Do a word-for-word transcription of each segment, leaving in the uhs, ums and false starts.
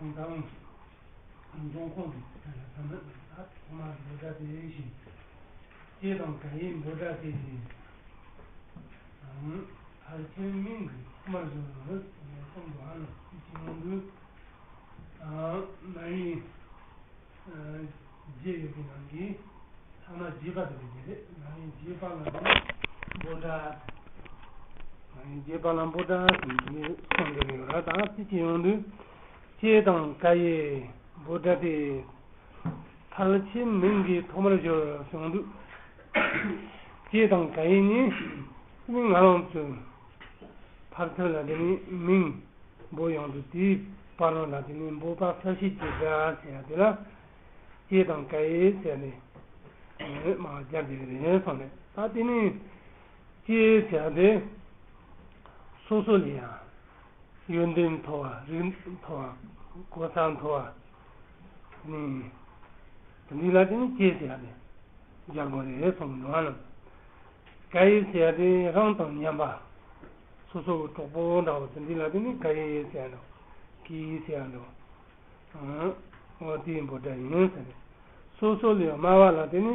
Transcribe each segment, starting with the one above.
དང་། འབྱུང་ཁུངས་ཀྱི་ཚིག་ལ་ད་ནི་ཐོག་མར་འབོད་སྒྲ་དེ་བཞིན། ཀྱེ་དང་ག་ཡི་འབོད་སྒྲ་དེ་བཞིན། ཕལ་ཆེར་མིང་གི་ཐོག་མར་བཞག་ནས་གསུངས་འདུག་ཨ་ནི་ཅི་ཡོང་དུས། ན་ཡི་རྗེས་ཡོད་པའི་ནང་གི་ཐ་མ་རྗེས་པ་དེ་རེད། ན་ཡི་རྗེས་པ་ལ་འབོད་སྒྲ། ན་ཡི་རྗེས་པ་ལ་འབོད་སྒྲ་ཟེར་ནས་གསུངས་འདུག་ཡོད་ར། ད་ཅི་ཅི་ཡོང་དུས། ཀྱེ་དང་ག་ཡི་འབོད་སྒྲ་དེ། ཕལ་ཆེར་མིང་གི་ཐོག་མར་སྦྱོར་བྱུང་འདུག་ཀྱེ་དང་ག་ཡི་ནི་ང་རང་ཚོའི་ཕར་ཚུར་ལ་དེ་ནི་མིང་འབོད་ཡོང་དུས། དེའི་བར་རོ་ལ་དེ་ནི་འབོད་པ་གསལ་བྱེད་ཀྱི་སྒྲ་ཟེར་ཡ་དེ་ལ་ཀྱེ་དང་ག་ཡི་ཟེར་ནས་མར་སྦྱར་བསྡད་ཀྱི་རེད་གསུངས་ནས། ད་དེ་ནི་ཀྱེ་ཟེར་ཡ་དེ་སོ་སོ་ལ་ཡང་ཡོན་ཏན་མཐོ་བ། རིགས་མཐོ་བ། གོ་ས་མཐོ་བ། ནི་དེ་འདི་ལ་དེ་ནི་ཀྱེ་ཟེར་ཡ་དེ་སྦྱར་དགོས་རེད་གསུངས་འདུག་ཨ་ནི། ག་ཡི་ཟེར་ཡ་དེ་རང་དང་མཉམ་པ། སོ་སོ་གི་གྲོགས་པོ་འདྲ་བོ་དེ་འདི་ལ་དེ་ནི་ག་ཡི་ཟེར་ཡ་འདུག་ཀྱེ་ཟེར་ཡ་འདུག་འོ་དེའི་འབོད་སྒྲ་ཡིན་ཟེར། སོ་སོ་ལས་དམའ་བ་ལ་དེ་ནི་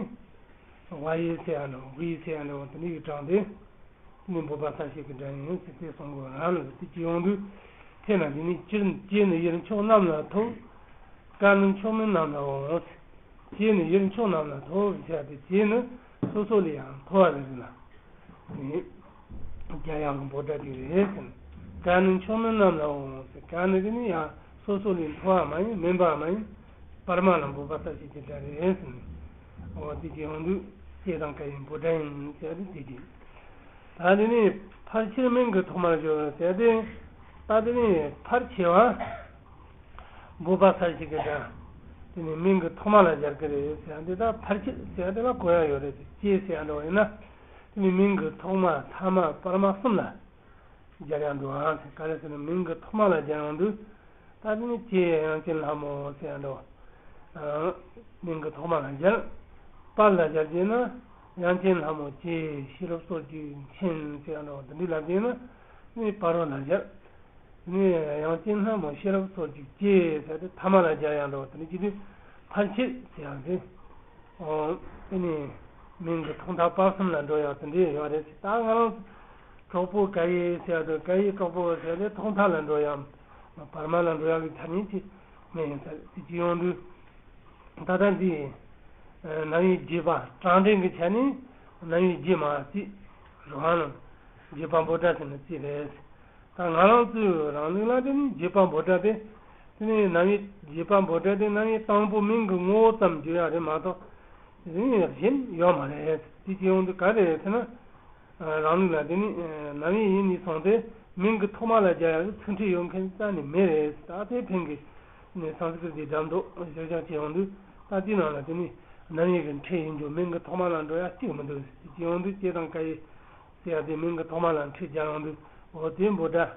ཝ་ཡི་ཟེར་ཡ་འདུག་ཝི་ཟེར་ཡ་འདུག་དེ་འདི་གི་གྲངས་དེ། དེ་ནི་འབོད་པ་གསལ་བྱེད་ཀྱི་སྒྲ་ཡིན་ཟེར་དེ་གསུང་དགོས་རང་ལ་དེ་ཅི་ཡོང་དུས། དེས་ན་དེ་ནི་སྤྱིར་ཀྱེ་ནི་ཡུལ་ཕྱོགས་རྣམས་ལ་ཐོབ། ག་ནི་ཕྱོགས་མིན་རྣམས་ལ་འོང་། ཀྱེ་ནི་ཡུལ་ཕྱོགས་རྣམས་ལ་ཐོབ་ཟེར་ཏེ། ཀྱེ་ནི་སོ་སོ་ལས་ཡང་མཐོ་བ་རེད་ལ། ནི་རྒྱ་ཡང་གི་འབོད་སྒྲ་དེ་རེད་ཟེར། ག་ནི་ཕྱོགས་མིན་རྣམས་ལ་འོང་ཟེར། ག་ནི་དེ་ནི་ཡང་སོ་སོ་ལས་མཐོ་བ་མ་ཡིན། མིན་པ་མ་ཡིན། བར་མ་ལ་འབོད་པ་གསལ་བྱེད་ཀྱི་སྒྲ་རེད་ཟེར་ནས། འོ་དེ་ཅི་ཡོང་དུས་ཀྱེ་དང་ག་ཡི་འབོད་སྒྲ་ཡིན་ཟེར་ཏེ་དེ་ཅི། ད་དེ་ནི་ཕལ་ཆེར་མིང་གི་ཐོག་མར་སྦྱོར་ཟེར་ཏེ། ད་དེ་ནི་ཕལ་ཆེ་བ་འབོད་པ་གསལ་བྱེད་ཀྱི་སྒྲ། དེ་ནི་མིང་གི་ཐོག་མ་ལ་སྦྱར་གི་རེད་ཟེར་ཏེ། ད་ཕལ་ཆེར་ཟེར་དེ་ལ་གོ་ཡ་ཡོད་རེད། ཀྱེ་ཟེར་འགྲོ་བ་ཡིན་ན་དེ་ནི་མིང་གི་ཐོག་མ་ཐ་མ་བར་མ་གསུམ་ལ་སྦྱར་ཡ་འགྲོ་བ། ག་རེ་ཟེར་ན་མིང་གི་ཐོག་མ་ལ་སྦྱར་ཡོང་དུས། ད་དེ་ནི་ཀྱེ་དབྱངས་ཅན་ལྷ་མོ་ཟེར་ཡ་འགྲོ། མིང་གི་ཐོག་མ་ལ་སྦྱར། བར་ལ་སྦྱར་གྱི་ན་དབྱངས་ཅན་ལྷ་མོ་ཀྱེ། ཤེས་རབ་སོགས་ཀྱིས་མཁྱེན་ཟེར་ཡ་འགྲོ། དེ་འདི་ལ་བྱས་ན་ནི་བར་རོ་ལ་སྦྱར། ནི་དབྱངས་ཅན་ལྷ་མོ་ཤེས་རབ་སོགས་ཀྱིས་ཀྱེ་ཟེར་ཏེ་ཐ་མ་ལ་སྦྱར་ཡ་འགྲོ། དེ་འདི་ཅི་སྟེ་ཕལ་ཆེར་ཟེར་ཡ་ཟེར། ཨོ། དེ་ནི་མིང་གི་ཐོག་མཐའ་བར་གསུམ་ལ་འགྲོ་ཡ་དེ་འདྲ་ཡོད་རེད། ད་ང་རང་གྲོགས་པོ་ག་ཡི་ཟེར་ཡ་དང་། ག་ཡི་གྲོགས་པོ་ཟེར་ཏེ་ཐོག་མཐའ་ལ་འགྲོ་ཡ། བར་མ་ལ་འགྲོ་ཡ་གི་ཐ་སྙད་ཅིག་མེད་ཡིན་ས་རེད། དེ་ཅི་ཡོང་དུས། ད་ལྟ་འདི་རྣམ་དབྱེ་བརྒྱད་པ་གྲངས་འདྲེན་གྱི་ཆ་ནས་རྣམ་དབྱེ་བརྒྱད་མ་རྩིས་རང་ལ་བརྒྱད་པ་འབོད་སྒྲ་ཟེར་ན་རྩིས་རེད། ད་ང་རང་ཚོའི་རང་ལུགས་ལ་དེ་ནི་བརྒྱད་པ་འབོད་སྒྲ་དེ། དེ་ནི་རྣམ་དབྱེ་བརྒྱད་པ་འབོད་སྒྲ་དེ་རྣམ་དབྱེ་དང་པོ་མིང་གི་ངོ་བོ་ཙམ་བརྗོད་ཡ་རེད་མ་གཏོགས། དེ་ནི་གཞན་ཡོད་མ་རེད། དེ་ཅི་ཡོང་དུས་ག་རེ་རེད་ཟེར་ན། རང་ལུགས་ལ་དེ་ནི་རྣམ་དབྱེ་ཡིན་ནས་བཟུང་སྟེ་མིང་གི་ཐོག་མ་ལ་སྦྱར་ཡ་གི་ཚིག་ཕྲད་ཡོད་མཁན་རྩ་ནས་མེད་རེད། ད་ལྟའི་ཕན་གྱི་ནི་སཾ་སྐྲྀ་ཏའི་སྒྲ་མདོ་བསྒྱུར་བྱ་བྱེད་ཡོང་དུས། ད་དེའི་ནང་ལ་དེ་ནི་རྣམ་དབྱེ་གི་ཕྲད་ཡིན་རྒྱུ་མིང་གི་ཐོག་མ་ལ་འགྲོ་ཡ་གཅིག་མི་འདུག་ཟེར་གྱི་ཡོང་དུས། ཀྱེ་དང་ག་ཡི་ཟེར་ཡ་དེ་མིང་གི་ཐོག་མ་ལ་ཕྲད་སྦྱར་ཡོང་དུས། འོ་དེ་འབོད་སྒྲ་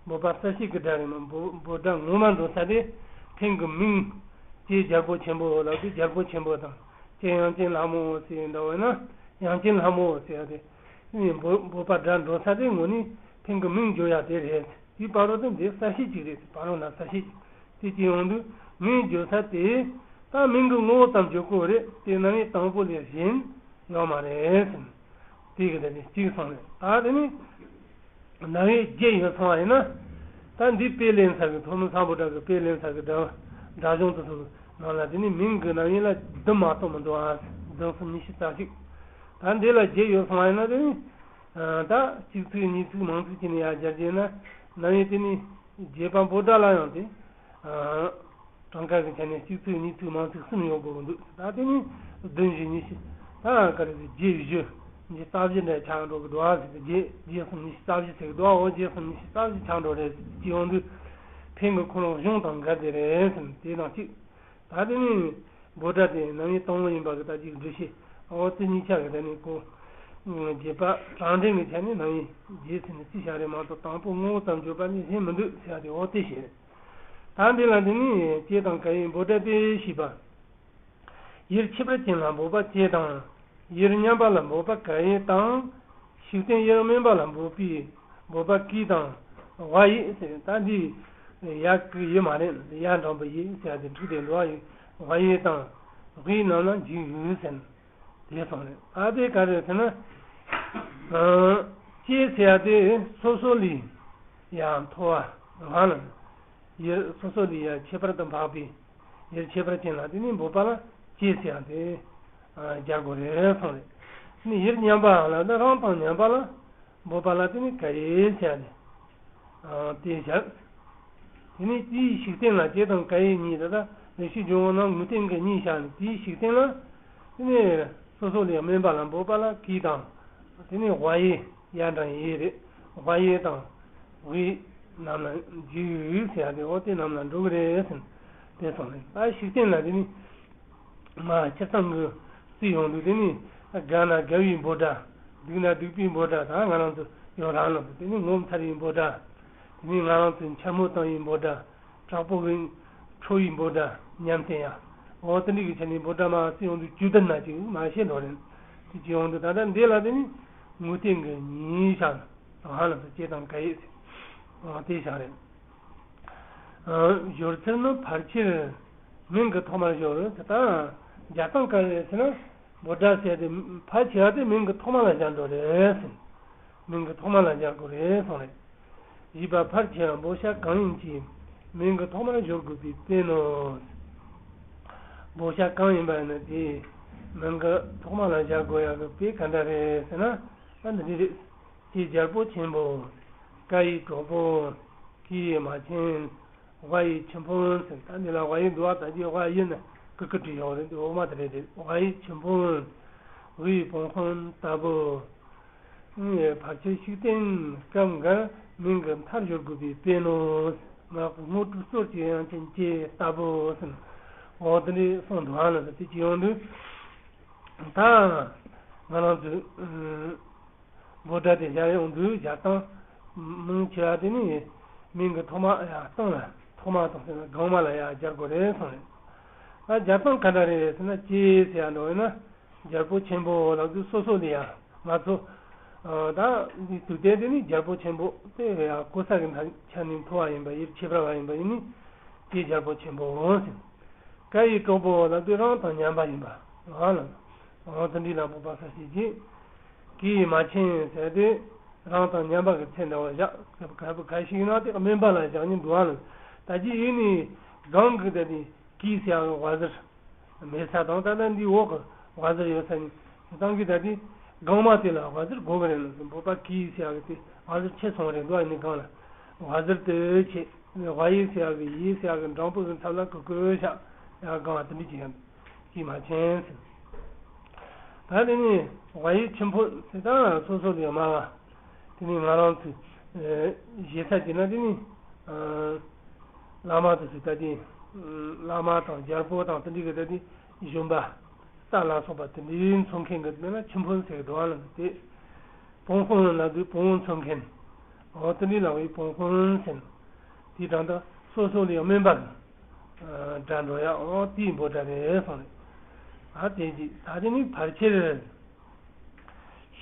འབོད་པ་གསལ་བྱེད་ཀྱི་སྒྲ་རེད་མ། འབོད་འབོད་སྒྲ་ངོ་མ་འགྲོ་ས་དེ་ཕན་གྱི་མིང་། ཀྱེ་རྒྱལ་པོ་ཆེན་པོ་ལབ་དུས་རྒྱལ་པོ་ཆེན་པོ་དང་། ཀྱེ་དབྱངས་ཅན་ལྷ་མོ་ཟེར་འདྲ་བས་ན་དབྱངས་ཅན་ལྷ་མོ་ཟེར་ཡ་དེ། ནི་འབོད་འབོད་པ་སྒྲ་འགྲོ་ས་དེ་དངོས་གནས་ཕན་གྱི་མིང་བརྗོད་ཡ་དེ་རེད། དེའི་བར་རོ་དེ་འདི་གསལ་བྱེད་ཅིག་རེད། བར་རོ་ན་གསལ་བྱེད་ཅིག་དེ་ཅི་ཡོང་དུས་མིང་བརྗོད་ས་དེ་ད་མིང་གི་ངོ་བོ་ཙམ་བརྗོད་དགོས་རེད། དེ་རྣམ་དབྱེ་དང་པོ་ལས་གཞན་ཡོད་མ་རེད་ཟེར། དེ་གི་དེ་ནི་གཅིག་སོང་རེད། ད་དེ་ནི་རྣམ་དབྱེ་བརྒྱད་ཡོད་སོང་བ་ཡིན་ན། ད་འདི་དཔེ་ལེན་ས་གི་ཐོན་མི་སམ་བྷོ་ཊ་གི་དཔེ་ལེན་ས་གི་སྒྲ་སྒྲ་གཞུང་དེ་ཚོ་ནང་ལ་དེ་ནི་མིང་གི་རྣམ་དབྱེ་ལ་བདུན་མ་གཏོགས་མི་འདུག་ཨ། བདུན་གསུམ་ཉི་ཤུ་རྩ་གཅིག་ད་འདི་ལ་བརྒྱད་ཡོད་སོང་བ་ཡིན་ན་དེ་ནི། ད་གཅིག་ཚིག་གཉིས་ཚིག་མང་ཚིག་བྱས་ནས་ཡར་སྦྱར་རྗེས་ན་རྣམ་དབྱེ་དེ་ནི་བརྒྱད་པ་འབོད་སྒྲ་ལ་ཡང་དེ། གྲངས་ཀ་གི་ཆ་ནས་གཅིག་ཚིག་གཉིས་ཚིག་མང་ཚིག་གསུམ་ཡོང་དགོས་ཀྱི་འདུག་ད་དེ་ནི་བདུན་བཞི་ཉི་ཤུ། ད་ག་རེ་ཟེར། བརྒྱད་བཞི་ཉི་ཤུ་རྩ་བཞི་འདྲ་ཆགས་འགྲོ་གི་འདུག་ཨ་ཟེར་གི། བརྒྱད་བརྒྱད་གསུམ་ཉི་ཤུ་རྩ་བཞི་ཟེར་གི་འདུག་ཨ། འོ་བརྒྱད་གསུམ་ཉི་ཤུ་རྩ་བཞི་ཆགས་འགྲོ་རེད་ཟེར་གི་ཡོང་དུས། ཕན་གི་ཁོ་རང་གཞུང་དང་འགལ་ཏེ་རེད་ཟེར་ནས་དེ་དང་གཅིག་ད་དེ་ནི་འབོད་སྒྲ་དེ་རྣམ་དབྱེ་དང་པོ་ཡིན་པ་གི་ད་ཅིག་འགྲེལ་བཤད། འོ་དེ་གཉིས་ཆ་གི་ད་ནི་གོ། བརྒྱད་པ་གྲངས་འདྲེན་གྱི་ཆ་ནས་རྣམ་དབྱེ་བརྒྱད་ཟེར་ནས་རྩིས་བྱ་རེད་མ་གཏོགས་དང་པོ་ངོ་བོ་ཙམ་བརྗོད་པ་ནི་གཞན་མི་འདུག་ཟེར་ཡ་དེ་འོ་དེ་བཤད། ད་འདི་ལ་འདི་ནི་ཀྱེ་དང་ག་ཡི་འབོད་སྒྲ་དེ་ཞེས་པ། ཡུལ་ཁྱད་པར་ཅན་ལ་འབོད་པ་ཀྱེ་དང་། ཡུལ་མཉམ་པ་ལ་འབོད་པ་ག་ཡི་དང་། ཤུགས་བསྟན་ཡུལ་དམན་པ་ལ་འབོད་པའི་འབོད་པ་ཀི་དང་ཝ་ཡི་ཟེར། ད་འདི་ ཡ་གི་ཡི་མ་རེད། ཡ་འགྲེང་བུ་ཡི་ཟེར་ཏེ་འགྲིག་སྟེ་འགྲོ་བ་ཡི། ཝ་ཡི་དང་ཝི་རྣམས་ལ་འཇུག་ཡུལ་ཟེར་ན་དེ་སོང་རེད། ཨ་དེ་ག་རེ་ཟེར་ན། ཨ་ཅེས་ཟེར་ཏེ་སོ་སོ་ལས་ཡང་མཐོ་བ་ལ། ཡུལ་སོ་སོ་ལས་ཡང་ཁྱད་པར་དུ་འཕགས་པའི་ཡུལ་ཁྱད་པར་ཅན་ལ་དེ་ནི་འབོད་པ་ལ་ཅེས་ཟེར་ཏེ་སྦྱར་དགོས་རེད་སོང་རེད། ནི་ཡུལ་མཉམ་པ་ལ་ནི་རང་དང་མཉམ་པ་ལ་འབོད་པ་ལ་དེ་ནི་ག་ཡེ་ཟེར་ནས་དེ་བཞག་དེ་ནི་དེའི་ཤུགས་བསྟན་ལ་ཅེས་དང་ག་ཡེ་གཉིས། ད་ལྟ་ལེགས་བཤད་ལྗོན་དབང་ནང་ངོས་བསྟན་གྱི་གཉིས་བཞག་ནས། དེའི་ཤུགས་བསྟན་ལ་དེ་ནི་སོ་སོ་ལས་དམན་པ་ལ་འབོད་པ་ལ་གི་དང་། དེ་ནི་ཝ་ཡེ། ཡ་འགྲེང་ཡེ་རེད། ཝ་ཡེ་དང་ཝི་རྣམས་ལ་འཇུག་ཟེར་ཡ་དེ། འོ་དེ་རྣམས་ལ་འགྲོ་གི་རེད་ཟེར་ནས་དེ་སོང་རེད། ད་ཤུགས་བསྟན་ལ་དེ་ནི། མ་སྤྱིར་བཏང་གི་བརྩི་ཡོང་དུས་དེ་ནི་དགའ་ན་དགའ་བའི་འབོད་སྒྲ། སྡུག་ན་སྡུག་པའི་འབོད་སྒྲ། ད་ང་རང་ཚོ་ཡོད་རང་ལ་དེ་ནི་ངོ་མཚར་བའི་འབོད་སྒྲ། དེ་ནི་ང་རང་ཚོ་འཕྱ་སྨོད་བཏང་བའི་འབོད་སྒྲ། དྲག་པོ་གི་ཁྲོ་བའི་འབོད་སྒྲ་མཉམ་བསྟན་ཡ། འོ་དེ་འདྲ་གི་ཆ་ནས་འབོད་སྒྲ་མ་བརྩི་ཡོང་དུས་བཅུ་བདུན་ན་ཅིག་མ་བཤད་འགྲོ་རེད། དེ་བྱས་ཡོང་དུས་ད་ལྟ་འདི་ལ་དེ་ནི་ངོས་བསྟན་གྱི་གཉིས་བཞག་ན། ཧ་ལམ་ཅེས་དང་ག་ཡེ་ཟེར། འོ་དེ་བཞག་རེད། སྦྱོར་ཚུལ་ནི་ཕལ་ཆེར་མིང་གི་ཐོག་མར་སྦྱོར་དེ་དང་། སྦྱར་སྟངས་ག་རེ་རེད་ཟེར་ན། འབོད་སྒྲ་ཟེར་དེ་ཕལ་ཆེ་བ་དེ་མིང་གི་ཐོག་མ་ལ་སྦྱར་འགྲོ་རེད་ཟེར། མིང་གི་ཐོག་མ་ལ་སྦྱར་དགོས་རེད་གསུངས་རེད། བཞི་པ་ཕལ་ཆེ་བ་འབོད་བྱ་གང་ཡིན་གྱི་མིང་གི་ཐོག་མར་སྦྱོར་དགོས་པའི་དཔེ་ནོ། འབོད་བྱ་གང་ཡིན་པ་ཡིན་ན་དེ་མིང་གི་ཐོག་མ་ལ་སྦྱར་དགོས་ཡག་གི་དཔེ་ག་འདྲ་རེད་ཟེར་ན། ཨ་འདི་འདྲ་རེད། ཀྱི་རྒྱལ་པོ་ཆེན་པོ། ཀ་ཡི་གྲོགས་པོ། ཀི་ཡི་མ་ཆེན། ཝ་ཡི་ཆུ་འཕོན་ཟེར། ད་འདི་ལ་ཝ་ཡི་འདུག་བ། ད་ཅི་ཝ་ཡི་ན་ཀི་ཀི་བྲིས་ཡོད་རེད། འདི་འོག་མ་དེ་རེད་དེ། ཝ་ཡི་ཆུ་འཕོན། ཝི་ཡི་བོང་འཁོན་ལྟ་བུ། ཕལ་ཆེར་ཤུགས་བསྟན་སྐབས་འགར་མིང་གི་མཐར་སྦྱོར་དགོས་པའི་དཔེ་ནོ། ང་དངོས་གྲུབ་སོགས་ཀྱི་དབྱངས་ཅན་ཅེས་ལྟ་བུ་ཟེར། འོ་དེ་འདྲའི་གསུངས་འདུག་ཨ་ལ། དེ་ཅི་ཡོང་དུས་ད་ང་རང་ཚོས། འབོད་སྒྲ་དེ་སྦྱར་ཡོང་དུས་སྦྱར་སྟངས་མང་ཆེ་བ་དེ་ནི་མིང་གི་ཐོག་མ་ཡ་སྟེང་ལ། ཐོག་མ་དང་ཟེར་ན་སྒང་མ་ལ་ཡ་སྦྱར་དགོས་རེད་གསུངས་རེད། ད་སྦྱར་སྟངས་ག་འདྲ་རེད་ཟེར་ན། ཀྱི་ཟེར་ཡ་འགྲོ་ཡིན་ན་རྒྱལ་པོ་ཆེན་པོ་ལབ་དུས་སོ་སོ་ལ་ཡ་ང་ཚོ་ད་འདི་དུས་དེ་དེ་ནི་རྒྱལ་པོ་ཆེན་པོ་དེ་ཡ་གོ་ས་གི་ཆ་ནས་མཐོ་བ་ཡིན་པ། ཡུལ་ཁྱད་པར་བ་ཡིན་པ་ཡིན་ནི་ཀྱི་རྒྱལ་པོ་ཆེན་པོ་ཟེར། ཀ་ཡི་གྲོགས་པོ་ལབ་དུས་རང་དང་མཉམ་པ་ཡིན་པ་ལ་ལ་འོ་དེ་འདྲའི་ལ་འབོད་པ་ས་ཞིག་གིས། ཀི་ཡི་མ་ཆེན་ཟེར་དེ་རང་དང་མཉམ་པ་གི་ཚེ་འདྲ་བ་བཞག་ག་བུ་ག་ཞིག་ན་དེ་དམན་པ་ལ་བཞག་ནི་འདུག་ཨ་ལ། ད་ཅི་ཡིན་ནི་གང་གི་ད་དེ་ཀི་ཟེར་ཡག་གི་ཝ་ཟེར་མེད་ས་དང་། ད་ལྟ་འདི་འོག་གི་ཝ་ཟེར་ཡོད་ས་ནི་ཏང་གི་ད་དེ་གང་མ་དེ་ལ་ཝ་ཟེར་དགོས་གི་རེད་ལ། འབོད་པ་ཀི་ཟེར་ཡག་གི་དེ་ཝ་ཟེར་ཆད་སོང་རེད་འདུག་ཨ། ནི་གང་ལ་ཝ་ཟེར་དེ་ཆད། ཝ་ཡི་ཟེར་ཡག་གི་ཡི་ཟེར་ཡག་གི་འགྲེང་བུ་གི་ཚབ་ལ་གུ་གུ་བཞག་ཡག་གང་བ་དེ་འདྲ་ཅིག་ཡང་། ཀྱི་མ་ཆེན་ཟེར། ད་དེ་ནི་ཝ་ཡི་ཆུ་འཕོན་ཟེར། ད་སོ་སོ་ལས་དམའ་བ། དེ་ནི་ང་རང་ཚོས་ཞེ་ས་བྱས་ན་དེ་ནི་བླ་མ་དེ་ཚོས་ད་དེ་བླ་མ་དང་རྒྱལ་པོ་དང་དེ་འདྲ་གི་ད་དེ་གཞོན་པ་རྩྭ་ལ་སོགས་པ་དེ་འདྲའི་མཚོན་མཁན་གྱི་མིང་ལ་ཆུ་འཕོན་ཟེར་གི་འདུག་ཨ་ལ། དེ་བོང་འཁོན་ལབ་དུས་བོང་བུ་མཚོན་མཁན། འོ་དེ་འདྲའི་ལ་ཝ་ཡི་བོང་འཁོན་ཟེར། དེའི་དོན་དུ་སོ་སོ་ལས་དམན་པ་གི་སྒྲ་འགྲོ་ཡག་འོ་དེའི་འབོད་སྒྲ་རེད་གསུངས་རེད། ད་དེ་ཅི་ད་དེ་ནི་ཕལ་ཆེར་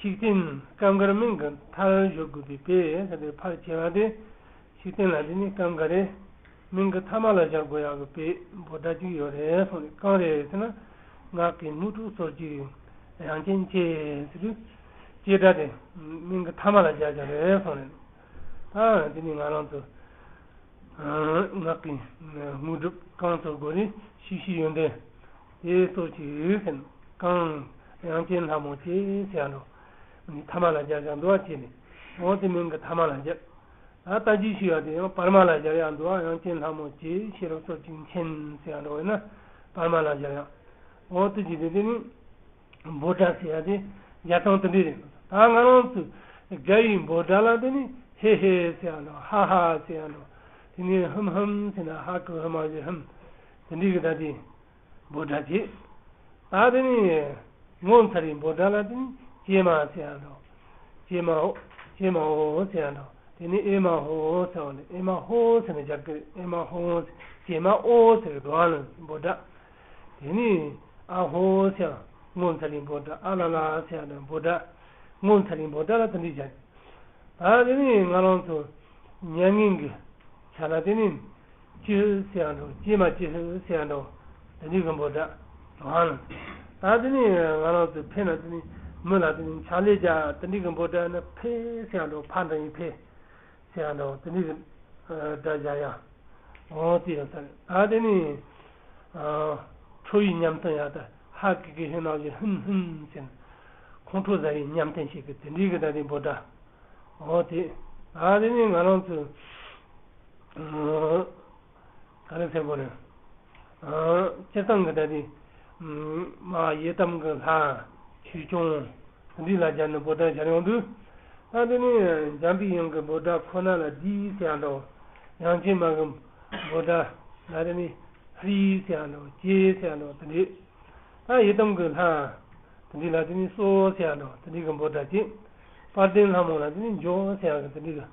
ཤུགས་བསྟན་སྐབས་འགར་མིང་གི་མཐར་སྦྱོར་དགོས་པའི་དཔེ་ཟེར་དེ་ཕལ་ཆེ་བ་དེ་ཤུགས་བསྟན་ལ་དེ་ནི་སྐབས་འགར་རེད། མིང་གི་ཐ་མ་ལ་སྦྱར་དགོས་ཡག་གི་དཔེ་འབོད་སྒྲ་གཅིག་ཡོད་རེད་གསུངས་རེད། གང་རེད་ཟེར་ན། ངག་གི་དངོས་གྲུབ་སོགས་ཀྱི་དབྱངས་ཅན་ཅེས་ཟེར་དུས་ཅེས་སྒྲ་དེ་མིང་གི་ཐ་མ་ལ་སྦྱར་སྦྱར་རེད་གསུངས་རེད། ད་དེ་ནི་ང་རང་ཚོ་ངག་གི་དངོས་གྲུབ་གང་ཚོར་དགོས་རེད། ཤེས་བྱའི་ཡོན་ཏན་དེ་སོགས་ཀྱི་ཡུལ་ཟེར་ན་གང་དབྱངས་ཅན་ལྷ་མོ་ཅེས་ཟེར་ཡག་འགྲོ། ཐ་མ་ལ་སྦྱར་སྦྱར་འདུག་བ་བྱས་ནས་འོ་དེ་མིང་གི་ཐ་མ་ལ་སྦྱར། ད་ལྟ་ཅི་ཞུ་ཡག་དེ་ཡང་བར་མ་ལ་སྦྱར་ཡག་འདུག་ཨ། དབྱངས་ཅན་ལྷ་མོ་ཅེས་ཤེས་རབ་སོགས་ཀྱི་མཁྱེན་ཟེར་ཡག་འདྲ་བོ་ཡིན་ན་བར་མ་ལ་སྦྱར་ཡག་འོ་དེ་ཅི་དེ་དེ་ནི་འབོད་སྒྲ་ཟེར་ཡག་དེ་སྦྱར་སྟངས་དེ་འདྲ་རེད། ད་ང་རང་ཚོ་དགའ་བའི་འབོད་སྒྲ་ལ་དེ་ནི་ཧེ་ཧེ་ཟེར་ཡག་འདྲ་བོ། ཧ་ཧ་ཟེར་ཡག་འདྲ་བོ། དེ་ནི་ཧུམ་ཧུམ་ཟེར་ན་ཧ་གི་ཧུ་མ་གི་ཧུམ། དེ་འདྲའི་གི་ད་དེ། འབོད་སྒྲ་བྱེད། ད་དེ་ནི་ངོ་མཚར་བའི་འབོད་སྒྲ་ལ་དེ་ནི་ཀྱེ་མ་ཟེར་ཡག་འགྲོ། ཀྱེ་མ་ཨོ། ཀྱེ་མ་ཨོ་ཟེར་ཡག་འགྲོ། དེ་ནི་ཨེ་མ་ཧོ་ཟེར་བ་ནི་ཨེ་མ་ཧོ་ཟེར་ནས་སྦྱར་གི། ཨེ་མ་ཧོ་ཟེར། ཀྱེ་མ་ཨོ་ཟེར་གི་འགྲོ་བ་ལ་འབོད་སྒྲ། དེ་ནི་ཨ་ཧོ་ཟེར་ཡག་ངོ་མཚར་བའི་འབོད་སྒྲ། ཨ་ལ་ལ་ཟེར་ཡག་འགྲོ་འབོད་སྒྲ། ངོ་མཚར་བའི་འབོད་སྒྲ་ལ་དེ་འདྲའི་སྦྱར། ད་དེ་ནི་ང་རང་ཚོ་མྱ་ངན་གྱི་ཆ་ལ་དེ་ནི། ཅི་ཟེར་ཡང་འགྲོ། ཅི་མ་ཅི་ཟེར་ཡང་འགྲོ། དེ་འདྲའི་གི་འབོད་སྒྲ་རང་ལ། ད་དེ་ནི་ང་རང་ཚོ་ཕེབས་ན་དེ་ནི་མི་ལ་དེ་ནི་ཕྱག་ལས་རྒྱག་དེ་འདྲའི་གི་འབོད་སྒྲ་ནི་ཕེབས་ཟེར་ཡང་འགྲོ། ཕ་འདྲ་ཡིན་ཕེབས་ཟེར་ཡང་འགྲོ། དེ་འདྲའི་གི་སྒྲ་རྒྱག་ཡ། འོ་དེ་ཡང་ས་རེད། ད་དེ་ནི་ཁྲོ་བའི་ཉམས་སྟོན་ཡ། ད་ཧ་ཀི་ཀི་ཧི་ནང་བཞིན་ཧུན་ཧུན་ཟེར་ན་ཁོང་ཁྲོ་ཟ་བའི་ཉམས་སྟོན་བྱེད་གི་དེ་འདྲའི་གི་ད་དེ་འབོད་སྒྲ། འོ་དེ། ད་དེ་ནི་ང་རང་ཚོ་ག་རེ་ཟེར་དགོས་རེད། སྤྱིར་བཏང་གི་ད་དེ་མ་ཡི་དམ་གྱི་ལྷ་ཆོས་སྐྱོང་འདི་ལ་སྦྱར་ནས་འབོད་སྒྲ་སྦྱར་ཡོང་དུས། ད་དེ་ནི་འཇམ་པའི་དབྱངས་ཀྱི་འབོད་སྒྲ་ཁོ་ན་ལ་དེ་ཟེར་ཡང་འགྲོ། དབྱངས་ཅན་མ་གི་འབོད་སྒྲ་ལ་དེ་ནི་ཧྲཱིཿཟེར་ཡང་འགྲོ། ཅེས་ཟེར་ཡང་འགྲོ། དེ་འདྲས། ད་ཡི་དམ་གྱི་ལྷ་དེ་འདྲས་ལ་དེ་ནི་སོ་ཟེར་ཡང་འགྲོ། དེ་འདྲས་ཀྱི་འབོད་སྒྲ་གཅིག་དཔལ་ལྡན་ལྷ་མོ་ལ་དེ་ནི་འཇོ་ཟེར་ཡང་གི་དེ་འདྲས་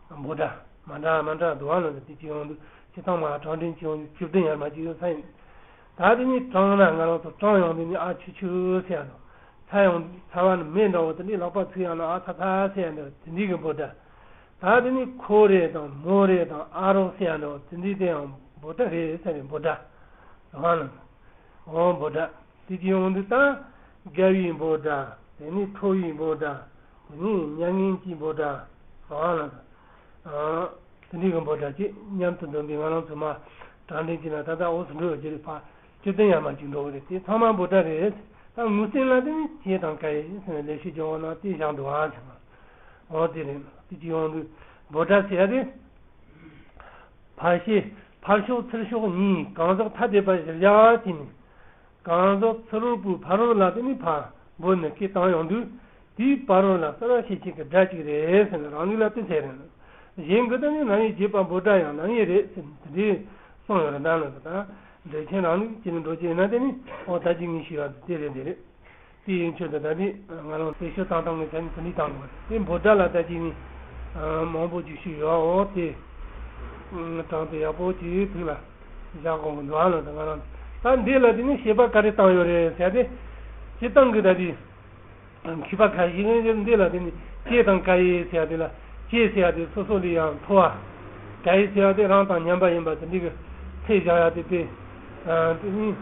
ཀྱི་འབོད་སྒྲ་མ་འདྲ་མ་འདྲ་འདུག་ཨ། ལ་དེ་གཅིག་ཡོང་དུས་སྤྱིར་བཏང་མ་གྲངས་འདྲེན་གཅིག་ཡོང་དུས་བཅུ་བདུན་ཡར་མར་གཅིག་ཡོང་ས་ཡིན། ད་དེ་ནི་གྲངས་ན་ང་རང་ཚོ་གྲངས་ཡོང་དེ་ནི་ཨ་ཆུ་ཆུ་ཟེར་ཡང་འགྲོ། ཚ་ཡང་ཚ་བ་ནི་མེ་འདྲ་བོ་དེ་འདྲས་ལག་པ་ཚིག་ཡང་ན་ཨ་ཚ་ཚ་ཟེར་ཡང་འགྲོ། དེ་འདྲས་ཀྱི་འབོད་སྒྲ། ད་དེ་ནི་ཁོ་རེ་དང་མོ་རེ་དང་ཨ་རོགས་ཟེར་ཡང་འགྲོ། དེ་འདྲས་དེ་ཡང་འབོད་སྒྲ་རེད་ཟེར་ནས་འབོད་སྒྲ་རང་ལ། འོ་འབོད་སྒྲ་དེ་གཅིག་ཡོང་དུས་ད་དགའ་བའི་འབོད་སྒྲ། དེ་ནི་ཁྲོ་བའི་འབོད་སྒྲ། དེ་ནི་མྱ་ངན་གྱི་འབོད་སྒྲ་རང་ལ། དེ་འདྲའི་གི་འབོད་སྒྲ་གཅིག་མཉམ་དུ་འདོན་པའི་ང་རང་ཚོ་མ་གྲངས་འདྲེན་གྱི་ན་ད་ལྟ་འོ་སུ་འགྲོ་ཡོད་ཀྱི་རེད། ཕ་བཅུ་བདུན་ཡར་མར་གཅིག་འགྲོ་གི་རེད། དེ་ཚང་མ་འབོད་སྒྲ་རེད། ད་ངོས་ཟིན་ལ་དེ་ནི་ཅེས་དང་ཀ་ཡེ་ཟེར་ནས་ལེགས་བཤད་ལྗོན་དབང་ནང་དེ་བཞག་འདུག་ཨ་ཟེར་ན། འོ་དེ་རེད། དེ་གཅིག་ཡོང་དུས་འབོད་སྒྲ་ཟེར་ཡ་དེ། ཕར་ཕྱོགས་ཕར་ཕྱོགས་ཚུར་ཕྱོགས་གཉིས་གང་ཟག་ཐ་དད་པ་གཞིར་བཞག་བྱས་ནས། གང་ཟག་ཚུར་རོལ་པོའི་ཕ་རོལ་ལ་དེ་ནི་ཕར་འབོད་ནས་སྐད་བཏང་ཡོང་དུས། དེའི་བར་རོལ་ལ་གསལ་བ་ཤེས་བྱེད་ཀྱི་སྒྲ་གཅིག་རེད་ཟེར་ནས་རང་ལུགས་ལ་དེ་ཟེར་རེད། གཞན་གྱི་དེ་ནི་རྣམ་དབྱེ་བརྗོད་པ་འབོད་སྒྲ་ཡང་རྣམ་དབྱེ་རེད་ཟེར་ནས་དེ་འདྲའི་གསུངས་ཡོད་རེད། ད་ལ་དང་འགྲེལ་ཆེན་རང་ལུགས་ཀྱི་ནི་འགྲོ་རྒྱུ་ཡིན་ན་དེ་ནི་འོ་ད་ཅི་ངས་ཞུས་པ་དེ་རེད་འདི་རེད། དེ་ཡིན་ཆོས་དང་ད་ནི་ང་རང་དེ་ཤོད་བཏང་སྟངས་ཀྱི་ཆ་ནས་དེ་འདྲའི་བཏང་དགོས་རེད། དེ་འབོད་སྒྲ་ལ་ད་ཅི་ནི་མང་པོ་ཅིག་ཞུས་ཡོད། འོ་དེ་དྲང་དེ་ཡག་པོ་ཅིག་ཐུགས་ལ་བཞག་དགོས་ཀྱི་འདུག་ཨ། ལ་དང་ང་རང་ད་འདི་ལ་དེ་ནི་བཤད་པ་ག་རེ་བཏང་ཡོད་རེད་ཟེར་ཏེ། སྤྱིར་བཏང་གི་ད་དེ། མཁས་པ་ཁ་ཤས་ཀྱིས་འདི་ལ་དེ་ནི་ཅེས་དང་ཀ་ཡེ་ཟེར་ཡ་དེ་ལ། ཅེས་ཟེར་ཡ་དེ་སོ་སོ་ལས་ཡང་མཐོ་བ། ཀ་ཡེ་ཟེར་ཡ་དེ་རང་དང་མཉམ་པ་ཡིན་པ་དེ་འདྲའི་གི་ཚད་བཞག་ཡ་དེ་དེ། དེ་ནི་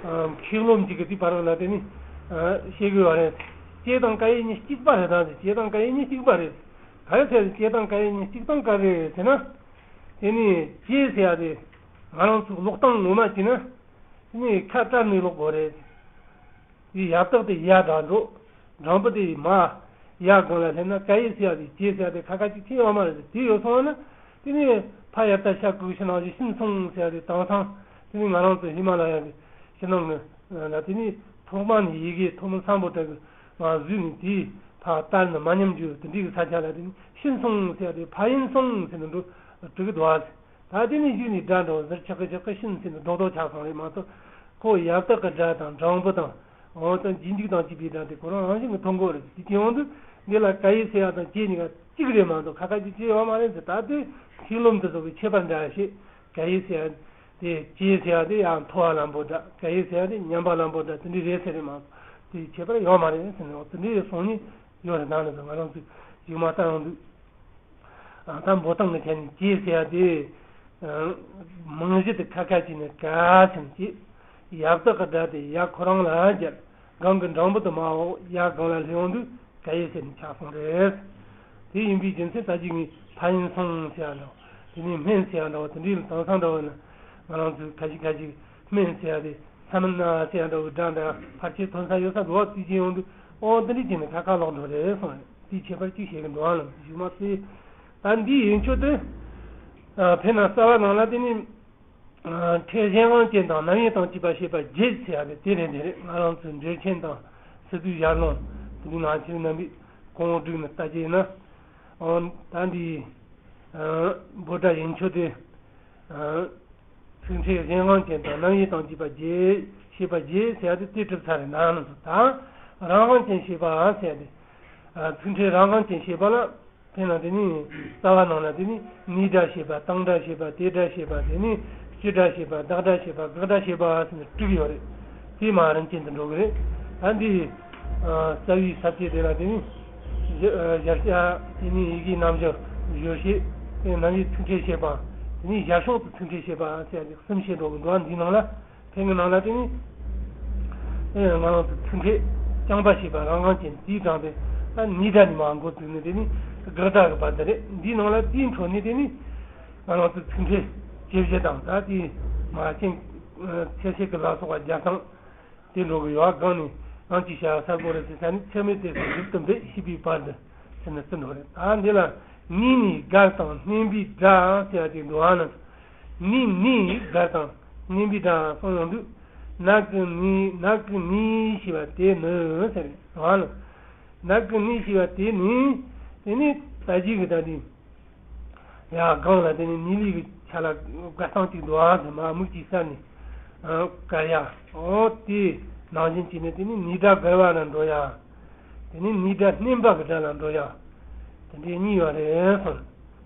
མཁས་རློམ་གཅིག་གི་དེ་བར་ལ་དེ་ནི་བཤད་དགོས་པ་རེད། ཅེས་དང་ཀ་ཡེ་གཉིས་གཅིག་པ་རེད། ད་དེ་ཅེས་དང་ཀ་ཡེ་གཉིས་གཅིག་པ་རེད། ག་རེ་ཟེར་ཅེས་དང་ཀ་ཡེ་གཉིས་གཅིག་དང་ག་རེ་ཟེར་ན། དེ་ནི་ཅེས་ཟེར་ཡ་དེ་ང་རང་ཚོ་ཀློག་སྟངས་ངོ་མ་བྱས་ན། དེ་ནི་ཁ་བཀྲམ་ནས་ཀློག་དགོས་རེད། དེ་ཡ་བཏགས་དེ་ཡ་སྒྲ་འགྲོ། འགྲེང་བུ་དེ་མ། ཡ་སྒང་ལ་སླེབས་ན་ཀ་ཡེ་ཟེར་ཡ་དེ་ཅེས་ཟེར་ཡ་དེ་ཁ་ཁ་ཅིག་ཅིག་ཡོད་མ་རེད། དེ་ཡོད་སོང་ན། དེ་ནི་ཕ་ཡ་བཏགས་ཤ་གི་གུ་ཤི་ནང་བཞིན་ཕྱིན་སོང་ཟེར་ཡ་དེ་དེང་སང་དེ་ནི་ང་རང་ཚོ་ཧི་མ་ལ་ཡ་གི་ཕྱི་ནང་གི་ལ་དེ་ནི་ཐོག་མ་ནས་ཡི་གེ་ཐོག་མ་སམ་བྷོ་ཊ་གི་ནང་བཟོས་ནས་དེ་ཕ་བཏགས་ནས་མ་ཉམས་རྒྱུ་དེ་འདྲའི་གི་ས་ཆ་ལ་དེ་ནི་ཕྱིན་སོང་ཟེར་ཡ་དེ་ཕ་ཡིན་སོང་ཟེར་ནས་འགྲོ་འགྲོ་གི་འདུག་ཨ། ད་དེ་ནི་གཞི་ནས་སྒྲ་འགྲོ་ཟེར་ཆག་གི་ཆག་གི་ཤིན་ཟེར་ནས་རྡོག་རྡོག་ཆགས་སོང་རེད་མ་གཏོགས། ཁོ་ཡ་བཏགས་ཀྱི་སྒྲ་དང་འགྲེང་བུ་དང་། འོ་དང་རྗེས་འཇུག་དང་བཅས་པའི་སྒྲ་དེ་ཁོ་རང་རང་བཞིན་གྱི་ཐོན་གོ་རེད། དེ་ཅི་ཡོང་དུས་འདི་ལ་ཀ་ཡེ་ཟེར་ཡ་དང་ཅེས་གཉིས་ཀ་གཅིག་རེད་མ་གཏོགས་ཁ་ཁ་ཅིག་ཅིག་ཡོད་མ་རེད་ཟེར། ད་དེ་ཤིང་ལོ་འདི་ཚོ་གི་ཁྱད་པར་འདྲ་ཞིག་ཀ་ཡེ་ཟེར་ཡ་དེ་ཅེས་ཟེར་ཡ་དེ་ཡང་མཐོ་བ་ལ་འབོད་སྒྲ། ཀ་ཡེ་ཟེར་ཡ་དེ་མཉམ་པ་ལ་འབོད་སྒྲ་དེ་འདྲ་རེད་ཟེར་རེད་མ་གཏོགས་དེ་ཁྱད་པར་ཡོད་མ་རེད་ཟེར་ནས་འོ་དེ་འདྲའི་གསུང་ནི་ཡོད་རེད། ད་ནི་ང་རང་ཚོས་གཞུག་མ་ལྟ་ཡོང་དུས། ད་འབོད་སྟངས་ཀྱི་ཆ་ནས་ཅེས་ཟེར་ཡ་དེ། མིང་གཞི་དེ་ཁ་ཁ་ཅིག་ནས་ཀ་ཟེར་ནས་ཅེས། ཡ་བཏགས་ཀྱི་སྒྲ་དེ་ཡ་ཁོ་རང་ལ་སྦྱར། སྒང་གི་འགྲེང་བུ་དེ་མ་འོག་ཡ་སྒང་ལ་སླེབས་ཡོང་དུས་ཀ་ཡེ་ཟེར་ནས་ཆགས་སོང་རེད། དེ་ཡིན་པའི་རྒྱུ་མཚན་ད་ཅིག་ངས་ཕ་ཡིན་སོང་ཟེར་ཡ་འདྲ་བོ། དེ་ནས་སྨན་ཟེར་ཡ་འདྲ་བོ་དེ་འདྲའི་ལ་དེང་སང་འདྲ་བོ་ན་ང་རང་ཚོས་ཁ་ཤས་ཁ་ཤས་སྨན་ཟེར་ཡ་དེ། ས་མིན་ན་ཟེར་ཡ་འདྲ་བོའི་སྒྲ་འདྲ་ཕལ་ཆེར་ཐོན་ས་ཡོད་ས་འདུག་བ། དེ་ཅི་ཡོང་དུས་ཨོ་འདི་འདྲ་བྱས་ནས་ཁ་ཁ་ལོག་འགྲོ་རེད་སོང་། དེའི་ཁྱད་པར་གཅིག་བཤད་གི་འདུག་ཨ་ལ་གཞུག་མ་ཚེ། ད་འདིའི་ཡན་ཆོད་དེ། ཨ་དཔེར་ན་རྩ་བ་ནང་ལ་དེ་ནི། ཨ་འཕྲལ་གཞན་དབང་ཅན་དང་རྣམ་དབྱེ་དང་བཅས་པ་བཤད་པ་བརྒྱད་ཟེར་ཡ་དེ་དེ་རེད་འདི་རེད། ང་རང་ཚོའི་འགྲེལ་ཆེན་དང་སི་ཏུའི་ཞལ་ལུང་དེ་འདྲའི་ནང་ཆོས་རྣམ་པའི་གོང་བསྒྲིགས་ནས་ལྟ་རྒྱུ་ཡིན་ན། ཨོ་ད་འདིའི། ཨ་འབོད་སྒྲ་ཡན་ཆོད་དེ། ཚིག་ཕྲད་གཞན་དབང་ཅན་དང་རྣམ་དབྱེ་དང་བཅས་པ་བརྒྱད་བཤད་པ་བརྒྱད་ཟེར་ཡ་དེ་དེ་གྲུབ་ཚར་རེད། ད་ནི་ད་རང་དབང་ཅན་བཤད་པ་ཟེར་ཡ་དེ། ཚིག་ཕྲད་རང་དབང་ཅན་བཤད་པ་ལ་དེ་ན་དེ་ནི་རྩ་བ་ནང་ལ་དེ་ནི་ངེས་སྒྲ་བཤད་པ། དང་སྒྲ་བཤད་པ། དེ་སྒྲ་བཤད་པ། དེ་ནི་སྤྱི་སྒྲ་བཤད་པ། བདག་སྒྲ་བཤད་པ། དགག་སྒྲ་བཤད་པ་ཟེར་ནས་དྲུག་ཡོད་རེད། དེ་མ་རིམ་ཅན་དུ་འགྲོ་གི་རེད། ད་འདི་རྩ་བའི་ས་བཅད་དེ་ལ་དེ་ནི་གཞལ་བྱ་དེ་ནི་ཡི་གེའི་རྣམ་གཞག་བརྗོད་བྱེད་དེ་རྣམ་དབྱེ་ཚིག་ཕྲད་བཤད་པ། དེ་ནས་ཞར་བྱུང་དུ་ཚིག་ཕྲད་བྱེད་པ་ཟེར་ཡ་གསུམ་བཤད་འགྲོ་གི་འདུག་འདིའི་ནང་ལ། ཕན་གྱི་ནང་ལ་དེ་ནི། ཨེ་ང་རང་ཚོ་ཚིག་ཕྲད་རྐྱང་པ་ཞེས་པ་རང་དབང་ཅན་དེའི་གྲངས་དེ་ད་ནི་སྒྲ་ནས་མར་འགོ་བཙུགས་ནས། དེ་ནི་དགག་སྒྲ་གི་བར་དེ་རེད། འདིའི་ནང་ལ་དེའི་འཕྲོ་ནས་དེ་ནི་ང་རང་ཚོ་ཚིག་ཕྲད་ཇི་བཞི་དང་། ད་དེའི་མ་ཅན་ཚད་བྱེད་ཀྱི་ལ་སོགས་པ་བརྒྱ་ཐམ་དེ་འགྲོ་གི་ཡོད། གང་ནས་གང་གི་བྱ་བ་གསལ་པོ་རེད་ཟེར་ས་ནི། ཚད་མས་དེ་ཚོ་ཞིབ་ཏུ་འབད་ཞེས་པའི་བར་དུ་ཟེར་ན་ཟིན་འགྲོ་རེད། ད་འདི་ལ་ནི་ནི་དགར་དང་བསྣན་པའི་སྒྲ་ཟེར་བ་དེ་འདུག་ཨ་ནི། ནི་ནི་དགར་དང་བསྣན་པའི་སྒྲ་གསུངས་ཡོང་དུས། ནག་གི་ནི། ནག་གི་ནི་ཞེས་པ་དེ་ནི་ཟེར་རེད་ཨ་ནི། ནག་གི་ནི་ཞེས་པ་དེ་ནི། དེ་ནི་ད་ཅི་གི་ད་དེ། ཡ་གང་ལ་དེ་ནི་ནི་ལི་གི་ཆ་ལ་དགར་སྟངས་གཅིག་འདུག་ཨ་ཟེར། མ་མིག་གཅིག་ས་ནི། ཨ་དཀར་ཡ། འོ་དེ་ནང་བཞིན་བྱས་ནས་དེ་ནི་ནི་སྒྲ་དགར་བ་ལ་འགྲོ་ཡ། དེ་ནི་ནི་སྒྲ་བསྣན་པ་གི་སྒྲ་ལ་འགྲོ་ཡ། དེ་འདྲའི་གཉིས་ཡོད་རེད་གསུངས།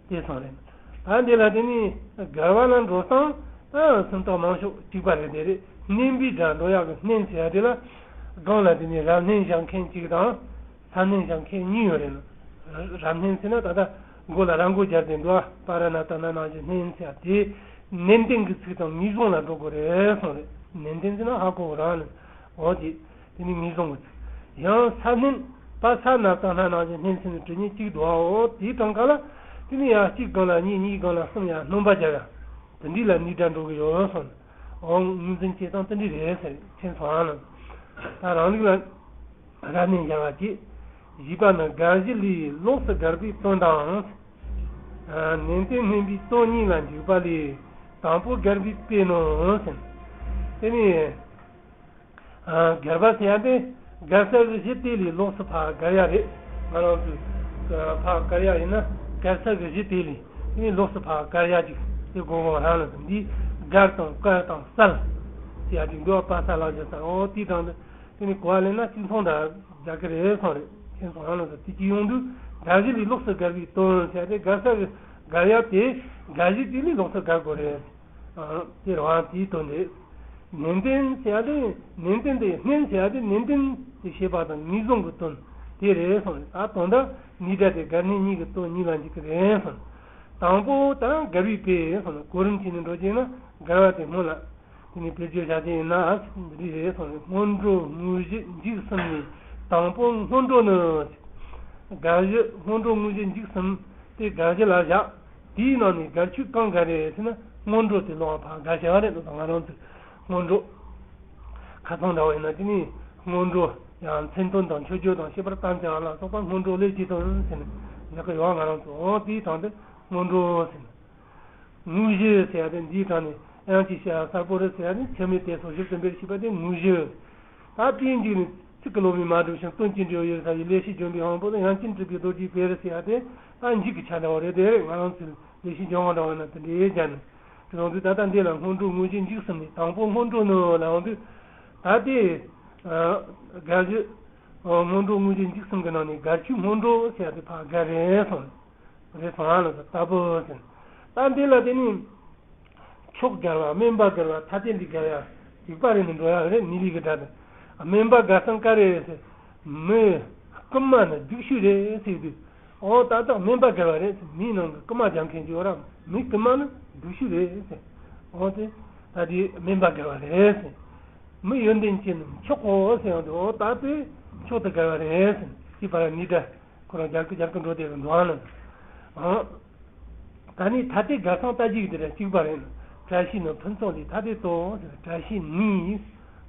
དེ་གསུངས་རེད། ད་འདི་ལ་དེ་ནི་དགར་བ་ལ་འགྲོ་སྟངས་ད་སུམ་རྟགས་མང་ཤོས་གཅིག་པ་རེད། དེ་རེད། བསྣན་པའི་སྒྲ་འགྲོ་ཡག་གི་བསྣན་ཟེར་ཡ་དེ་ལ་སྒང་ལ་དེ་ནི་རབ་བསྣན་བཞག་མཁན་གཅིག་དང་། ཚ་བསྣན་བཞག་མཁན་གཉིས་ཡོད་རེད། རབ་བསྣན་ཟེར་ན་ད་ལྟ་མགོ་ལ་ར་མགོ་སྦྱར་ཏེ་འདུག་པ། ར་ན་བཏགས་རྣ་ནང་བཞིན་བསྣན་ཟེར་ཡ་དེ་ནན་ཏན་གྱི་ཚིག་དང་ངེས་བཟུང་ལ་འགྲོ་དགོས་རེད་གསུངས་རེད། ནན་ཏན་ཟེར་ན་ཧ་གོ་རང་ནི། འོ་དེ། དེ་ནི་ངེས་བཟུང་གི་ཚིག་ཡང་ཚ་བསྣན། པ་ཚ་ན་བཏགས་སྣ་ནང་བཞིན་བསྣན་ཟེར་ནས་འབྲི་མཁན་གཅིག་འདུག་པའོ། དེའི་གྲངས་ཀ་ལ་དེ་ནི་ཡང་གཅིག་སྒང་ལ་གཉིས། གཉིས་སྒང་ལ་གསུམ། ཡང་སྣོན་པ་སྦྱར་ཡ། དེ་འདྲ་ལ་ནི་སྒྲ་འགྲོ་གི་ཡོད་གསུངས། འོ་ངོས་འཛིན་བྱེད་སྟངས་དེ་འདྲ་རེད་ཟེར། མཁྱེན་སོང་ཨ་ནི། ད་རང་ལུགས་ལ་རབ་བསྣན་བཞག་པ་གཅིག་བཞི་པ་ནི་དགར་གཞི་ལས་ལོགས་སུ་དགར་བའི་དོན་དང་། ནན་ཏན་བསྣན་པའི་དོན་གཉིས་ལ་འཇུག་པ་ལས། དང་པོ་དགར་བའི་དཔེ་ནི་ཟེར། དེ་ནི། ཨ་དགར་བ་ཟེར་ཡ་དེ་དགར་ས་གི་གཞི་དེ་ལས་ལོགས་སུ་ཕར་དགར་ཡ་རེད། ང་རང་ཚོས་ཨ་ཕར་དགར་ཡ་ཡིན་ན། དགར་ས་གི་གཞི་དེ་ལས་དེ་ནས་ལོགས་སུ་ཕར་དགར་ཡ་ཅིག་དེ་གོ་གོ་རང་ལ་འདི་དགར་དང་དཀར་དང་གསལ་ཟེར་ཡ་ཅིག་འདུག་པ། ས་ལ་ཞེ་ས། འོ་དེའི་དང་དེ་ནས་གོ་བ་ལེན་ན་གཅིག་མཚུངས་འདྲ་རྒྱག་གི་རེད་གསུངས་རེད། མཁྱེན་སོང་ང་ལ་ཟེར། དེ་གཅིག་ཡོང་དུས་དགར་གཞི་ལས་ལོགས་སུ་དགར་བའི་དོན་ཟེར་ཡ་དེ་དགར་ས་གི་དགར་ཡ་དེ་དགར་གཞི་དེ་ལས་ལོགས་སུ་དགར་དགོས་རེད། ཨ་དེ་རང་དེའི་དོན་རེད། ནན་ཏན་ཟེར་ཡ་དེ་ནན་ཏན་དེ་བསྣན་ཟེར་ཡ་དེ་ནན་ཏན་དེ་བྱེད་པ་དང་ངེས་བཟུང་གི་དོན་དེ་རེད་གསུངས། ད་དོན་དག་ནི་སྒྲ་དེ་དགར་བསྣན་གཉིས་ཀྱི་དོན་གཉིས་ལ་འཇུག་གི་རེད་གསུངས། དང་པོ་ད་དགར་བའི་དཔེ་གསུངས། གོ་རིམ་བྱས་ནས་འགྲོ་རྒྱུ་ན་དགར་བ་དེ་སྔོན་ལ་དེ་ནས་དཔེ་བརྗོད་བྱ་རྒྱུ་ཡིན་ན་འདི་རེད་གསུངས། སྔོན་འགྲོ་དངོས་གཞི་འཇུག་གསུམ་ནི། དང་པོ་སྔོན་འགྲོ་ནི། དགར་གཞི་སྔོན་འགྲོ་དངོས་གཞི་འཇུག་གསུམ་དེ་དགར་གཞི་ལ་བཞག་དེའི་ནང་ནས་དགར་ཆོས་གང་དགར་རེད་ཟེར་ན། སྔོན་འགྲོ་དེ་ལོགས་ཕར་དགར་བྱ་བ་རེད་དོ། ང་རང་ཚོས་སྔོན་འགྲོ་ཁ་སང་འདྲ་བ་ཡིན་ན་དེ་ནི་སྔོན་འགྲོ་ཡང་མཚན་དོན་དང་མཆོད་བརྗོད་དང་ཤེས་པར་དམ་བཅའ་ལ་སོགས་པ་སྔོན་འགྲོ་ལས་ཀྱི་དོན་ཟེར་ནས་བཞག་གི་ཡོད། ང་རང་ཚོ་འོ་དེའི་དང་དེ་སྔོན་འགྲོ་ཟེར་ནས། དངོས་གཞི་ཟེར་ཡ་དེ་འདིའི་གྲངས་ནས་དབྱངས་ཀྱི་ཤ་གསལ་པོ་རེད་ཟེར་ཡ་ནི་ཆེ་མེད་དེ་སོགས་ཞིབ་ཏུ་འབེབས་ཞེས་པ་དེ་དངོས་གཞི། ད་དེའི་མཇུག་ནས་ཚིག་གི་ལོ་མའི་མ་གྲུབ་ཤིང་དོན་གྱི་འབྲས་བུ་ཡོད་ས་ཡི་ལས་ཤིང་ལྗོན་པའི་དབང་པོ་དང་། ཡང་ཅིན་གྲུབ་པའི་རྡོ་རྗེའི་དཔེ་རུ་ཟེར་ཡ་དེ་ད་མཇུག་གི་ཆ་འདྲ་བ་རེད། དེ་རེད། ང་རང་ཚོའི་ལས་ཤིང་ལྗོན་དབང་འདྲ་བ་ན་དེ་འདྲའི་སྦྱར་ནས་དེ་ཡོང་དུས། ད་ལྟ་འདི་ལ་སྔོན་འགྲོ་དངོས་གཞི་འཇུག་གསུམ་ནི། དང་པོ་སྔོན་འགྲོ་ནི་ལ་ཡོང་དུས། ད་དེ་དགར་གཞི་སྔོན་འགྲོ་དངོས་གཞི་འཇུག་གསུམ་གྱི་ནང་ནས་དགར་ཆོས་སྔོན་འགྲོ་ཟེར་ཡ་དེ་ཕར་དགར་རེད་གསུངས། རེད་སོང་ཨ་ལ་ལྟ་བུ་ཟེར། ད་འདི་ལ་དེ་ནི་ཕྱོགས་དགར་བ། དམན་པ་དགར་བ། ཐ་དད་ལས་དགར་ཡ་གཅིག་པ་རེད་ནི་འགྲོ་ཡ་རེད། ནི་ལི་གི་སྒྲ་དེ། དམན་པ་དགར་སྟངས་ག་རེ་ཟེར། མི་རྐུན་མ་ནི་སྡུག་ཤོས་རེད་ཟེར་དུས། འོ་ད་ལྟ་དམན་པ་དགར་བ་རེད་ཟེར། མིའི་ནང་གི་རྐུན་མ་རྒྱག་མཁན་ཅིག་ཡོད་ར། མི་རྐུན་མ་ནི་སྡུག་ཤོས་རེད་ཟེར། འོ་དེ་ད་དེ་དམན་པ་དགར་བ་རེད་ཟེར། མི་ཡོན་ཏན་ཅན་ནི་མཆོག་གོ་ཟེར་ཡོང་དུས། འོ་ད་དེ་མཆོག་ཏུ་དགར་བ་རེད་ཟེར། གཅིག་པ་ར་ནི་སྒྲ། ཁོ་རང་རྒྱག་གི་རྒྱག་གི་འགྲོ་དེ་གི་འགྲོ་ཨ་ནི། ཨང་། ད་ནི་ཐ་དད་དགར་སྟངས་ལྟ་ཅི་གི་དེ་ར་གཅིག་པ་རེད། བཀྲ་ཤིས་ནི་ཕུན་ཚོགས་ལས་ཐ་དད་དོ་ཟེར། བཀྲ་ཤིས་ནི་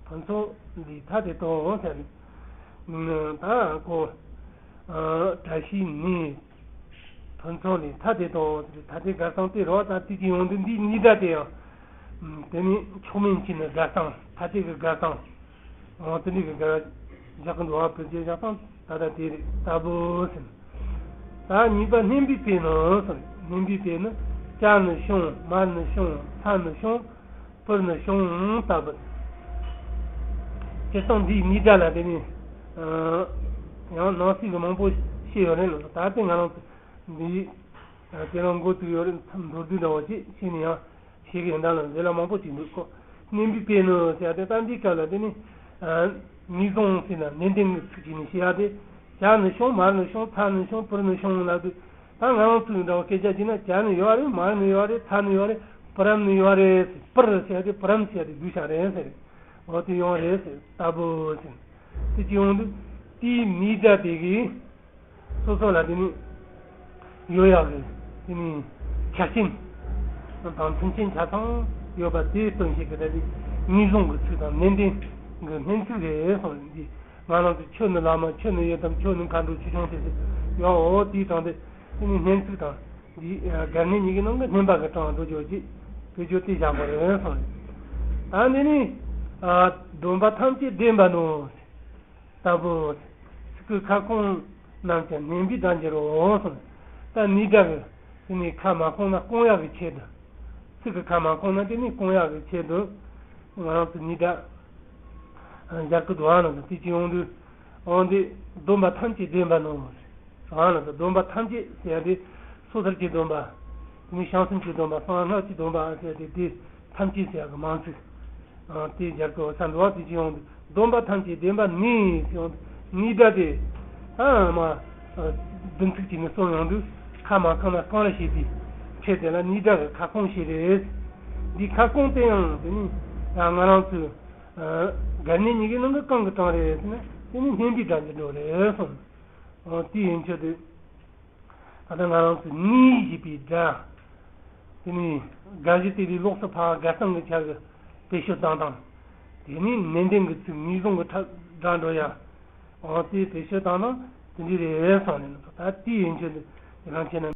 ཕུན་ཚོགས་ལས་ཐ་དད་དོ་ཟེར། ད་ཁོ། ཨ་བཀྲ་ཤིས་ནི་ཕུན་ཚོགས་ལས་ཐ་དད་དོ་ཟེར། ཐ་དད་དགར་སྟངས་དེ་རོ། ད་དེ་གི་ཡོང་དུས་འདི་ནི་སྒྲ་དེ་ཡང་། དེ་ནི་མཆོག་དམན་གྱི་ནི་དགར་སྟངས། ཐ་དད་ཀྱི་དགར་སྟངས། འོ་དེ་འདྲའི་གི་འགལ་བ་བཞག་གི་འདུག་བ། བོད་ཀྱི་བཞག་སྟངས་ད་ལྟ་དེ་རེད། ལྟ་བུ་ཟེར། ད་གཉིས་པ་བསྣན་པའི་དཔེ་ནི་ཟེར། བསྣན་པའི་དཔེ་ནི་ཅ་ནི་ཤོང་། མ་ནི་ཤོང་། ཚ་ནི་ཤོང་། པུར་ནི་ཤོང་ལྟ་བུ། སྤྱིར་བཏང་འདིའི་ནི་སྒྲ་ལ་དེ་ནི་ཡང་ནང་གསེས་ཀྱི་མང་པོ་བཤད་ཡོད་རེད་ལ། ད་ལྟ་ང་རང་ཚོ་འདི་དེ་རང་འགོ་བཙུགས་ཡོད་རེད། མདོར་བསྡུས་འདྲ་བོ་ཅིག་བྱས་ནས་ཡང་། ཞིག་ཡིན་ད་ལ་འདི་ལ་མང་པོ་ཅིག་འདུག་གོ། བསྣན་པའི་དཔེ་ནི་ཟེར་ཏེ། ད་འདི་སྐབས་ལ་དེ་ནི་ངེས་བཟུང་ཟེར་ན་ནན་ཏན་གྱི་ཚིག་ཅིག་ནི་བཤད་ཡ་དེ། ཅ་ནི་ཤོང་། མ་ནི་ཤོང་། ཚ་ནི་ཤོང་། པུར་ནི་ཤོང་ལབ་དུས། ད་ང་རང་ཚོའི་འདྲ་བ་སྐད་ཆ་བྱས་ན་ཇ་ནི་ཡོད་རེད། མར་ནི་ཡོད་རེད། ཚྭ་ནི་ཡོད་རེད། པུ་རམ་ནི་ཡོད་རེད། པུར་ཟེར་ཏེ་པུ་རམ་ཟེར་ཏེ་སྡུག་ཤ་རེད་ཟེར། འོ་དེ་ཡོང་རེད་ཟེར། ལྟ་བུ་ཟེར། དེ་ཅི་ཡོང་དུས་དེའི་ནི་སྒྲ་དེ་གིས་སོ་སོ་ལ་དེ་ནི་ཡོད་ཡག་གི་དེ་ནི་ཆ་རྐྱེན་དང་མཐུན་རྐྱེན་ཆ་ཚང་ཡོད་པ་དེ་སྟོན་བྱེད་ཀྱི་ད་དེ་ངེས་བཟུང་གི་ཚིག་དང་ནན་ཏན་གྱི་སྨོན་ཚིག་རེད་གསུངས། འདི་ང་རང་ཚོ་ཁྱོད་ནི་བླ་མ། ཁྱོད་ནི་ཡི་དམ། ཁྱོད་ནི་མཁའ་འགྲོ་ཆོས་སྐྱོང་ཟེར་ཟེར་ཡང་འོ་དེའི་གྲངས་དེ་དེ་ནི་སྨོན་ཚིག་དང་འདི་སྒར་གནས་ཉིད་ཀྱི་ནང་གི་སྨོན་པ་གི་གྲངས་འགྲོ་རྒྱུ་ཅིག་བེད་སྤྱོད་དེ་བཞག་པ་རེད་གསུངས། ད་འདི་ནི་སྡོམ་པ་ཐམས་ཅད་ལྡན་པ་ནོ། ལྟ་བུ། ཚིག་གི་ཁ་སྐོང་རྣམས་ཀྱང་བསྣན་པའི་སྒྲ་འགྱུར་རོ་གསུངས། ད་ནི་སྒྲ་གི་དེ་ནི་ཁ་མ་སྐོང་ན་སྐོང་ཡག་གི་ཆེད་དུ། ཚིག་གི་ཁ་མ་སྐོང་ན་དེ་ནི་སྐོང་ཡག་གི་ཆེད་དུ་ང་རང་ཚོ་ནི་སྒྲ་སྦྱར་གི་འདུག་ཨ་ནི་དེ་ཅི་ཡོང་དུས་འོང་དེ་སྡོམ་པ་ཐམས་ཅད་ལྡན་པ་ནོ། ཨ་ནི་སྡོམ་པ་ཐམས་ཅད་ཟེར་ཡ་དེ་སོ་ཐར་གྱི་སྡོམ་པ། དེ་ནི་བྱང་སེམས་ཀྱི་སྡོམ་པ། གསང་སྔགས་ཀྱི་སྡོམ་པ་ཟེར་ཏེ་དེ་ཐམས་ཅད་ཟེར་ཡག་གི་མང་ཚིག་དེ་སྦྱར་དགོས་ས་འདུག་བ། དེ་ཅི་ཡོང་དུས་སྡོམ་པ་ཐམས་ཅད་ལྡན་པ་ནི་ཟེར་ཡོང་དུས་ནི་སྒྲ་དེ་ཨ་མ་བདུན་ཚིགས་ཀྱི་ནི་གསུངས་ཡོང་དུས་ཁ་མ་སྐོང་ན་སྐོང་ར་བྱེད་པའི་ཕྱིར་དེ་ལ་ནི་སྒྲ་གི་ཁ་སྐོང་བྱེད་རེད། འདི་ཁ་སྐོང་དེ་ཡང་དེ་ནི་ང་རང་ཚོའི་སྒར་གནས་ཉིད་ཀྱི་ནང་གི་གང་གི་གྲངས་རེད་ཟེར་ན་དེ་ནི་སྨན་པའི་སྒྲ་འགྱུར་འགྲོ་རེད་གསུངས། དེ་ཡིན་ཕྱིར་དུ། ད་ལྟ་ང་རང་ཚོས་ནི་ཞེས་པའི་སྒྲ། དེ་ནི་དགའ་བཞི་དེ་ལས་ལོགས་སུ་ཕར་དགའ་སྟངས་ཀྱི་ཆ་གི་བེད་སྤྱོད་བཏང་སྟངས། དེ་ནི་ནན་ཏན་གྱི་ཚིག་ངེས་བཟུང་གི་ཁྲ་སྒྲ་འགྲོ་ཡ། འོ་དེ་བེད་སྤྱོད་བཏང་སྟངས་དེ་འདྲ་རེད་བསམ་ནས་ད་དེ་ཡིན་ཕྱིར་དེ་རང་ཁྱེད་རྣམས།